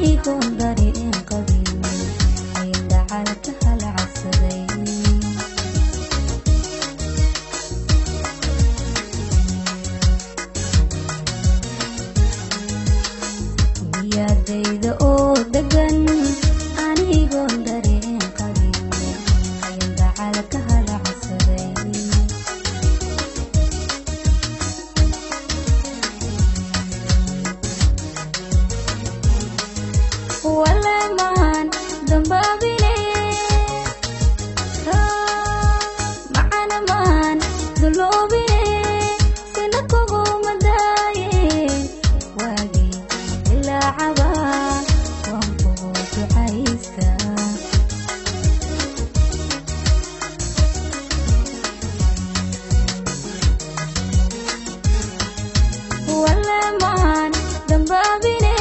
Anigoon dareen qabin ayaan dacalka halacsaday. Niyadayda oo degan anigoon dareen qabin ayaan dacalka halacsaday. Walamaan dambaabine, macanamaan duloobine, sina kuguma daayeen. Waagii dilaacaba waan kugu ducaystaa. Walamaan dambaabine,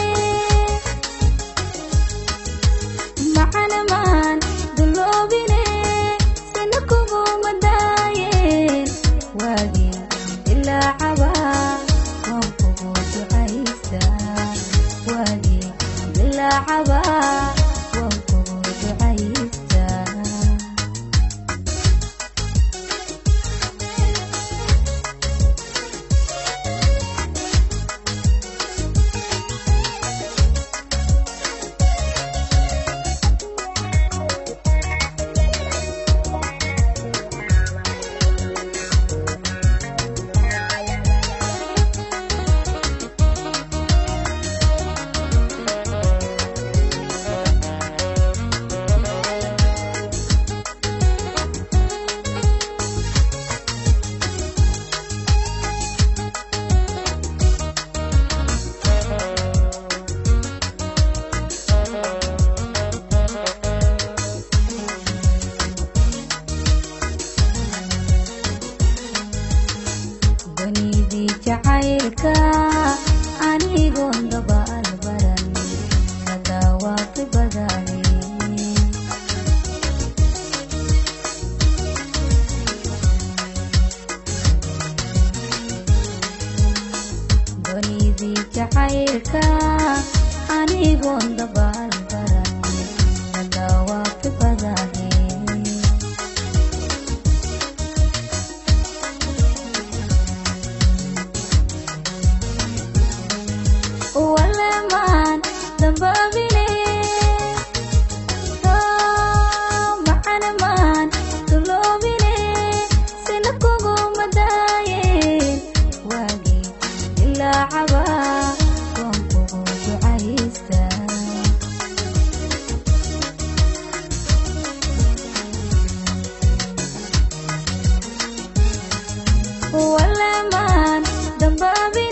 macanamaan duloobine, sina kuguma daayeen. Waagii dilaacaba waan kugu ducaystaa. Waagii dilaacaba waan kugu ducaystaa. Dunidii jacaylka anigoon dabaal baran la dhawaaqi badane. Dunidii jacaylka anigoon dabaal baran la dhawaaqi badane. Walamaan dambaabine, macanamaan duloobine, sina kuguma daayeen. Waagii dilaacaba waan kugu ducaystaa. Walamaan dambaabine.